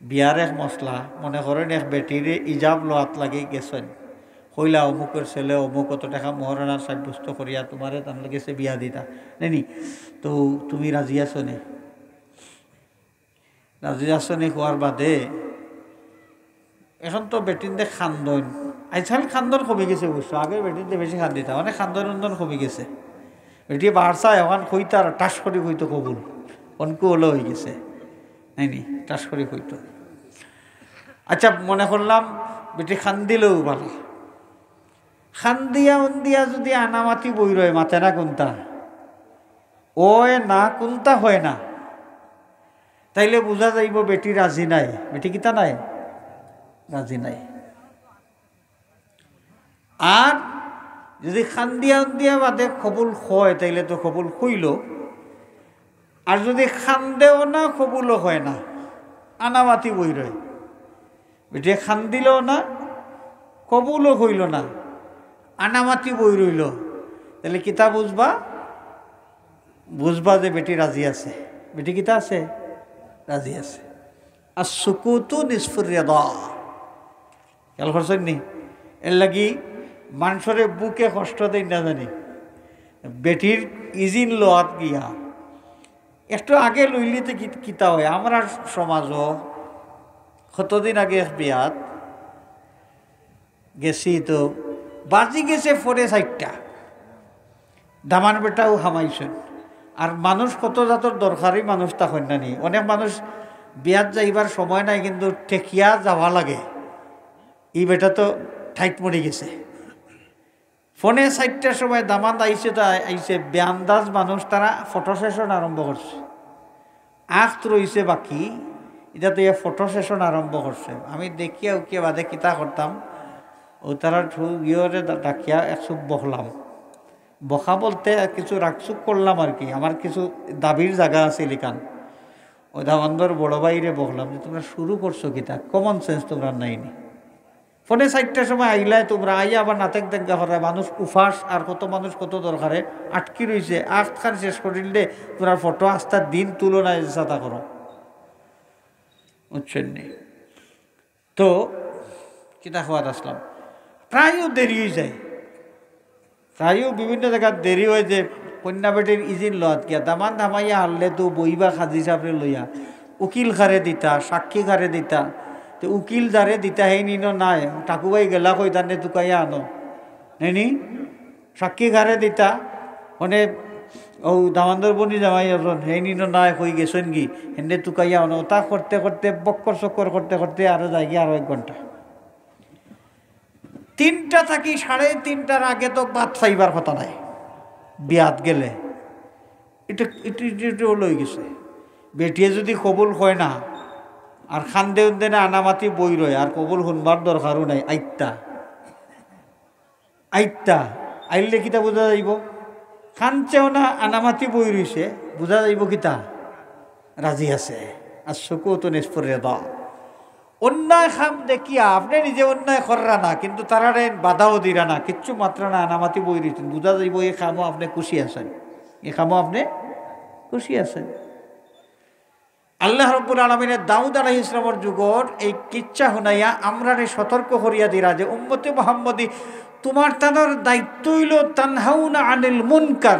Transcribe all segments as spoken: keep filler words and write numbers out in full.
বিয়ার এক মসলা, মনে করইন এক বেটিরে ইজাব লওয়াত লাগি গেছইন, কইলা অমুকর ছেলে অমুক অত টেকা মোহরানা সাব্যস্ত করিয়া তুমারে তান গেছে বিয়া দিতা, নানি? তো তুমি রাজি আছো নি? রাজি আছো নি কওয়ার বাদে অখন তো বেটিন্তে কান্দইন, আইজকাল কান্দন কমি গেছে অবশ্য, আগে বেটিন্তে বেশি কান্দিতা, অনেক কান্দন উন্দন কমি গেছে। বেটি বারসা অখন কইতা আর ঠাস করি কইতো কবুল, অনকু অলা অইগেছে, নানি? ঠাস করি কইতো। আচ্ছা, মনে করলাম বেটি কান্দিলেও ভালা, কান্দিয়া উন্দিয়া যুদি আনামাতি বই রয়, মাতে না কুন্তা, অয় না কুন্তা হয় না, তাইলে বুঝা যাইবো বেটি রাজি নাই। বেটি কিতা নাই? রাজি নাই। আর যুদি কান্দিয়া উন্দিয়া বাদে কবুল কয়, তাইলে তো কবুল কইলো। আর যুদি কান্দেও না, কবুলও হয় না, আনামাতি বই রয়, বেটি কান্দিলো না, কবুলও কইলো না, আনামাতি বই রইলো, তাইলে কিতা বুঝবা? বুঝবা যে বেটি রাজি আছে। বেটি কিতা আছে? রাজি আছে। আর সুকুতু নিসফুর রেদা। খেয়াল করছইন নি? এর লাগি মানষরে বুকে কষ্ট দেইন না জানি, বেটির ইজিন লওয়াত গিয়া একটু আগে লইলিতে কি-, কিতা হয়? আমরার সমাজও কতদিন আগে এক বিয়াত গেছি, তো বাজি গেছে ফোনে চাইরটা, দামান বেটাও হামাইছইন। আর মানুষ কত জাতর দরকারি মানুষ তা কইন না নি। অনেক মানুষ বিয়াত যাইবার সময় নাই, কিন্তু ঠেকিয়া যাওয়া লাগে। ই বেটা তো ঠাইট মরি গেছে। ফোনে চাইরটার সময় দামান্দ আইছে, তো আই-, আইছে বেআন্দাজ মানুষ, তারা ফটো সেশন আরম্ভ করছে। আখত রইছে বাকি, ইটা তো ইয়া ফটো সেশন আরম্ভ করছে। আমি দেখিয়া উকিয়া বাদে কিতা করতাম, ও তারা ঠু ইয়রে ডা-, ডাকিয়া এক চুপ বকলাম। বকা বলতে কিছু রাগচুক করলাম আর কি, আমার কিছু দাবির জাগা আছে লিখান। ও দামান্দর বড় ভাইরে বকলাম যে, "তুমরা শুরু করছো কিতা? কমন সেন্স তুমরার নাই নি?" ফোনে চাইরটার সময় আইলায় তুমরা, আইয়া আবার নাতেক দেখা করায়, মানুষ উপাস আর কত মানুষ কত দরকারে আটকি রইছে, আখত খান শেষ করিল দে, তুমরার ফটো আস্তা দিন তুলো না, যে সাদা করো, বুঝছইন নি? তো কিতা কওয়াত আছলাম, প্রায়ও দেরি অইযায়, প্রায়ও বিভিন্ন জাগাত দেরি অয় যে কইন্যা বেটির ইজিন লওয়াত গিয়া, দামান্দ হামাইয়া হারলে তো বইবা কাজী সাবরে লইয়া, উকিল কারে দিতা, সাক্ষী কারে দিতা, তে উকিল যারে দিতা হেইন ইনো নাই, ঠাকুভাই গেলা কই তানরে তুকাইয়া আনো, নানি? সাক্ষী কারে দিতা, মানে, ও দামান্দর বনি জামাই অজন, হেইন ইনো নাই, কই গেছইন গি, হেনরে তুকাইয়া আনো। ওটা করতে করতে বক্কর চক্কর করতে করতে আরো যায়গি আরো এক ঘন্টা। তিনটা থাকি সাড়ে তিনটার আগে তো ভাত পাইবার কথা নাই, বিয়াত গেলে। ইটা, ইটা, ইটা, ইটা অলা অইগেছে। বেটিয়ে যুদি কবুল কয় না, আর কান্দে উন্দে না আনামাতি বই রয়, আর কবুল হুনবার দরকারও নাই, আইত্তা। আইত্তা, আইলে কিতা বুঝা যাইবো? কানছেও না, আনামাতি বই রইছে, বুঝা যাইবো কিতা? রাজি আছে। আর সুকুতু নিসফুর রেদা। অন্যায় কাম দেখিয়া আপনে নিজে অন্যায় কররা না, কিন্তু তারারে বাধাও দিরা না, কিচ্ছু মাতরা না, আনামাতি বই রইছেন, বুঝা যাইবো এই কামও আপনে খুশি আছেন, এই কামও আপনে খুশি আছেন। আল্লাহ রব্বুল আলামিনে দাউদ আলাইহিস সালামর যুগর এই কিচ্ছা হুনাইয়া আমরারে সতর্ক করিয়া দিরা যে, উম্মতে মুহাম্মদী, তুমার তানর দায়িত্ব অইলো তানহাউনা আনিল মুনকার,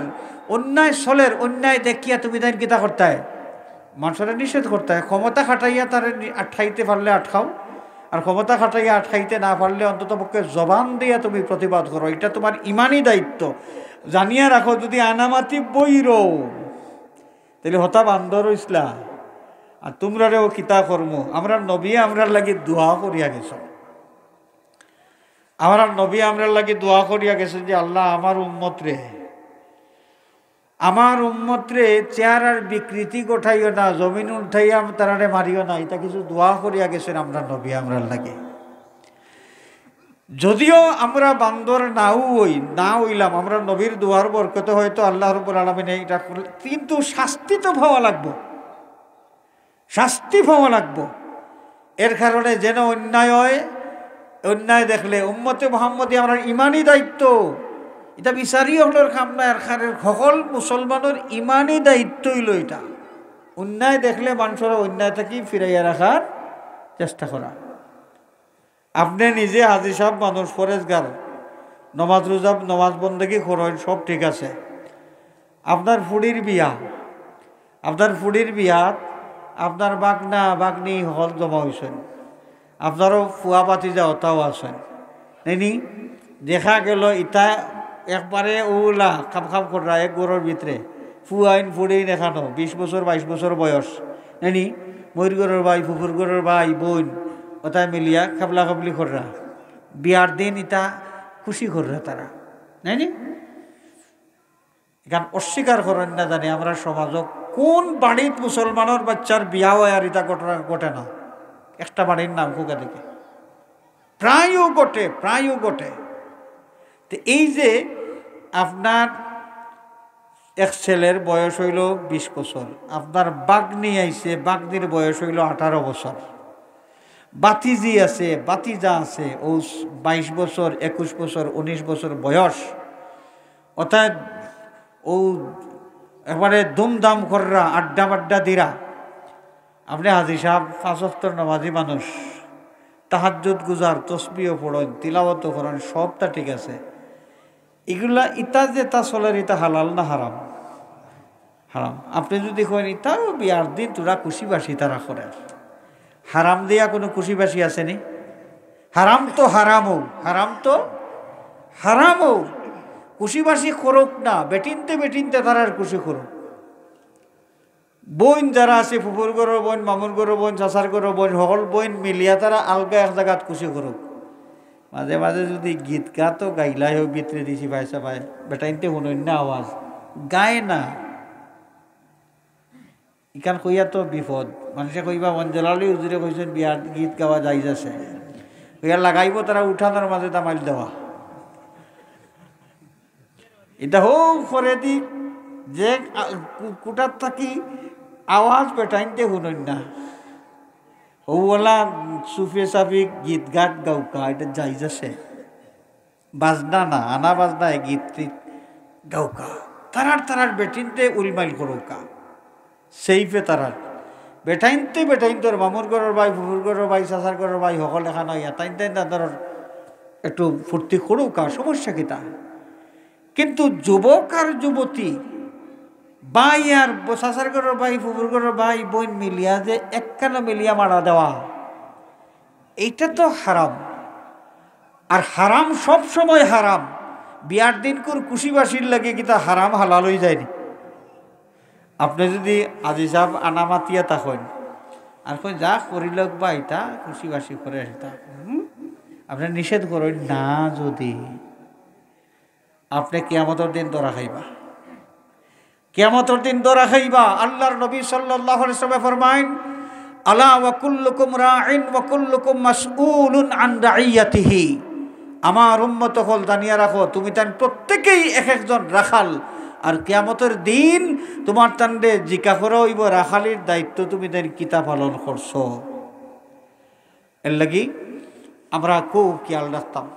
অন্যায় চলের, অন্যায় দেখিয়া তুমি তাইন কিতা করতায়? মানষরে নিষেধ করতায়। ক্ষমতা খাটাইয়া তারে নি-, আটকাইতে পারলে আটকাও, আর ক্ষমতা খাটাইয়া আটকাইতে না পারলে অন্তত পক্ষে জবান দিয়া তুমি প্রতিবাদ করো, ইটা তুমার ইমানি দায়িত্ব। জানিয়া রাখো, যুদি আনামাতি বইরো, তাইলে হতা বান্দর অইছলা। আর তুমরারেও কিতা করমু? আমরার নবীয়ে আমরার লাগি দোয়া করিয়া গেছইন। আমরার নবীয়ে আমরার লাগি দোয়া করিয়া গেছইন যে, "আল্লাহ, আমার উম্মতরে, আমার উম্মতরে চেহারার বিকৃতি ঘটাইও না, জমিন উঠাইয়া তারারে মারিও না।" ইতা কিছু দোয়া করিয়া গেছইন আমরার নবীয়ে আমরার লাগি। যদিও আমরা বান্দর নাও অই, না অইলাম, আমরার নবীর দোয়ার বরকতে হয়তো আল্লাহ রব্বুল আলামিনে ইটা করলে, কিন্তু শাস্তি তো পাওয়া লাগবো, শাস্তি পাওয়া লাগবো। এর কারণে যেন অন্যায় অয়, অন্যায় দেখলে উম্মতে মুহাম্মদী আমরার ইমানি দায়িত্ব, ইটা বিচারি অকলর কাম না, এর কারণে হকল মুসলমানর ইমানি দায়িত্ব অইলো ইটা। অন্যায় দেখলে মানষরে অন্যায় থাকি ফিরাইয়া রাখার চেষ্টা করা। আপনে নিজে হাজি সাব মানুষ, ফরেজগার, নমাজ রুজা, নমাজ বন্দেগি করইন, সব ঠিক আছে। আপনার ফুড়ির বিয়া, আপনার ফুড়ির বিয়াত আপনার বাগনা বাগনি হকল জমা অইছইন, আপনারও ফুয়া ভাতিজা অতাও আছইন, নায়নি? দেখা গেল ইতা একবারে অউলা খাম খাম কররা এক ঘরর ভিতরে, ফুয়াইন ফুড়িন এখানো বিশ বছর বাইশ বছর বয়স, নায়নি? মইর ঘরর ভাই, ফুফুর ঘরর ভাই, বইন, অতায় মিলিয়া খাবলা খাবলি কররা। বিয়ার দিন ইতা খুশি কররা তারা, নায়নি? ইখান অস্বীকার করইন না জানি আমরার সমাজো কুন বাড়িত মুসলমানর বাইচ্চার বিয়া অয় আর ইতা ঘটনা ঘটে না। একটা বাড়ির নাম কউক্কা দেখি। প্রায়উ ঘটে, প্রায়উ ঘটে। তে এই যে আপনার এক ছেলের বয়স অইলো বিশ বছর, আপনার বাগনি আইছে, বাগনির বয়স অইলো আঠারো বছর, ভাতিজি আছে, ভাতিজা আছে, অউ বাইশ বছর, একুশ বছর, উনিশ বছর বয়স, অর্থাৎ অউ একবারে ধুমধাম কররা, আড্ডা বাড্ডা দিরা। আপনে হাজি সাব পাঁচ ওয়াক্তর নামাজি মানুষ, তাহাজ্জুদ গুজার, তসবিও পড়ইন, তিলাওয়াতও করইন, সবতা ঠিক আছে। ইগুলা ইতা যেতা চলের, ইতা হালাল না হারাম? হারাম। আপনে যুদি কইন, ইতাও বিয়ার দিন থুড়া খুশি বাসি তারা করের, হারাম দিয়া কুনু খুশি বাসি আছে নি? হারাম তো হারামউ, হারাম তো হারামউ। খুশি বাসি করউক না, বেটিন্তে বেটিন্তে তারার খুশি করউক। বইন যারা আছে, ফুফুর ঘরর বইন, মামুর ঘরর বইন, চাচার ঘরর বইন, হকল বইন মিলিয়া তারা আলগা এক জাগাত খুশি করউক। মাঝে মাঝে যুদি গীত গাতও গাইলাই অউ ভিতরে দিছি, ভাই সাব, ভাই, বেটাইন্তে হুনইন না আওয়াজ, গায় না। ইখান কইয়া তো বিপদ। মানষে কইবা, "মঞ্জুর আলী হুজুরে কইছইন বিয়ার গীত গাওয়া জাইজ আছে।" কইয়া লাগাইবো তারা উঠানর মাঝে দামাইল দেওয়া। ইতা হউ করে দি যে আ, কু-, কুটার থাকি আওয়াজ বেটাইন্তে হুনইন না। অউলা সুফে সাফি গীত গাত গাউক্কা, ইটা জাইজ আছে। বাজনা না, আনা বাজনা, এ গীত টিত গাউক্কা। তারার তারার বেটিন্তে উলমাইল করউক্কা। সেইফে তারার। বেটাইন্তে বেটাইন্তর, মামুর ঘরর ভাই, ফুফুর ঘরর ভাই, চাচার ঘরর ভাই, হকল এখান অইয়া তাইন তাইন তাদের একটু ফুর্তি করউক্কা, সমস্যা কিতা? কিন্তু যুবক আর যুবতী, ভাই আর ব-, চাচার ঘরর ভাই, ফুফুর ঘরর ভাই, বইন মিলিয়া যে একখানো মিলিয়া মারা দেওয়া, এইটা তো হারাম। আর হারাম সব সময় হারাম। বিয়ার দিনকুর খুশি বাসির লাগি কিতা হারাম হালাল অইযায়নি? আপনে যুদি হাজি সাব আনা মাতিয়া থাকইন, আর কইন, "যা করিলউক বা ইতা, খুশি বাসি করে ইতা।" হুম? আপনে নিষেধ করইন না যুদি, আপনে কিয়ামতর দিন ধরা খাইবা। কিয়ামতর দিন ধরা খাইবা। আল্লার নবী সাল্লাল্লাহু আলাইহি ওয়াসাল্লামে ফরমাইন, "আলা ওয়া কুল্লুকুম রাইন ওয়া কুল্লুকুম মাসউলুন আন রাইয়াতিহি।" আমার উম্মত অকল, জানিয়া রাখো, তুমি তাইন প্রত্যেকেই এক একজন রাখাল। আর কিয়ামতর দিন তুমার তানরে জিকা করা অইবো, রাখালির দায়িত্ব তুমি তাইন কিতা পালন করছো। এরলাগি আমরা খুব খিয়াল রাখতাম।